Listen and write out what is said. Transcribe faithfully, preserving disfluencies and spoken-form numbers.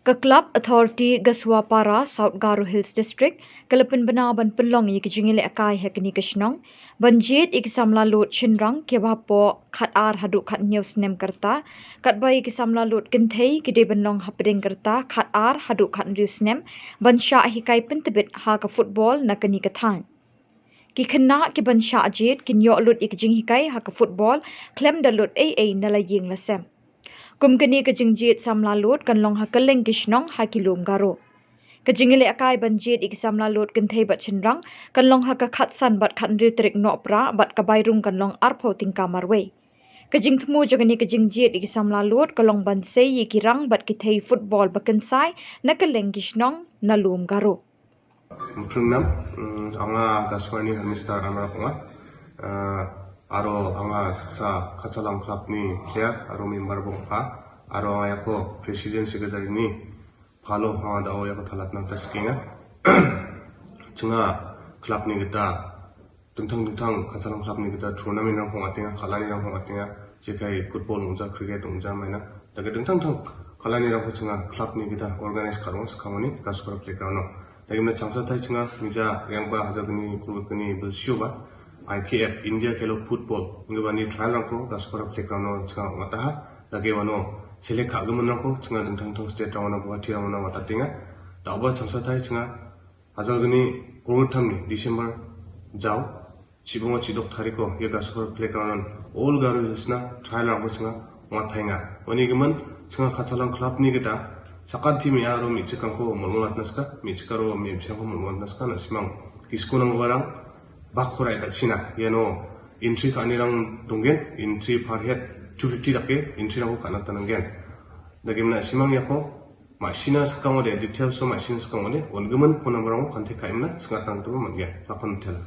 Ka Club Authority Gasuapara, South Garo Hills District, ka la pynbna ban pynlong ïa ka jingïalehkai ha kane ka shnong ban jied ïa ki samla lud shynrang kiba hapoh khatar haduh khathynñiew snem ka rta, katba ïa ki samla lud kynthei ki dei ban long hapdeng ka rta khatar haduh khathynriew snem, ban shah hikai pyntbit ha ka football na kane ka thaiñ. Ki khynnah kiban shah jied kin ïoh lut ïa ka jinghikai ha ka football khlem da lut ei ei na la ïing la sem. Kum kane ka jingjied samla lud kan long ha kylleng ki shnong ha ki lum Garo. Ka jingïalehkai ban jied ïa ki samla lud kynthei bad shynrang kan long ha ka khatsan bad khathynriew tarik Nohprah bad ka bai rung kan long arphew tyngka marwei. Ka jingthmu jong kane ka jingjied ïa ki samla lud ka long ban sei ïa ki rang bad ki thei football ba kynsai na kylleng ki shnong na lum Garo. Mutrum nam, mm, anga Gasuani Harmistar Amra Punga, uh, aro anga saksa Khatsalang Club ni player, aro member bong ha, aro anga ïa ko president secretary ni, phalo anga da o ïa ko thalat nang ta skinga. Chinga club ni kita, dingthang dingthang Khatsalang Club ni kita, thuna mi nang phong atinga, khalani nang phong atinga, jekai football ungja, cricket ungja maina. Da ka dingthang thang khalani rang ko chinga club ni kita organize karong sekamoni Gasuapara playground no. Da ka mena changsa thai chinga mija yang ba hajar kani kul kani bel shu ba I K F India Khelo Football ngi bani trial rang ko Gasuapara playground no chinga mataha. Da ka wano select ka gaman rang ko chinga dingthang thang state rang wana Guwahati rang wana watatinga. Da ba changsa thai chinga hajar kani kul thamni December jaw. Chibong chidok thariko ïa Gasuapara playground all Garo Hills na trial rang ko chinga wa thainga. Wani gaman chinga Khatsalang club ni kita sakan ti mi aro mi chikang ko molmolat naska, mi chikaro mi chikang ko molmolat naska na simang. Kisko nang barang bak khurai da china. Ïa no entry ka ni rang donggen, entry per head two fifty dake, entry rang ko kana tananggen. Da game na simang ïa ko ma sina skang ode details so ma sina skang ode, ol gaman phone number rang ko kan te ka imna, singa tang tu man gen. Lapan tel.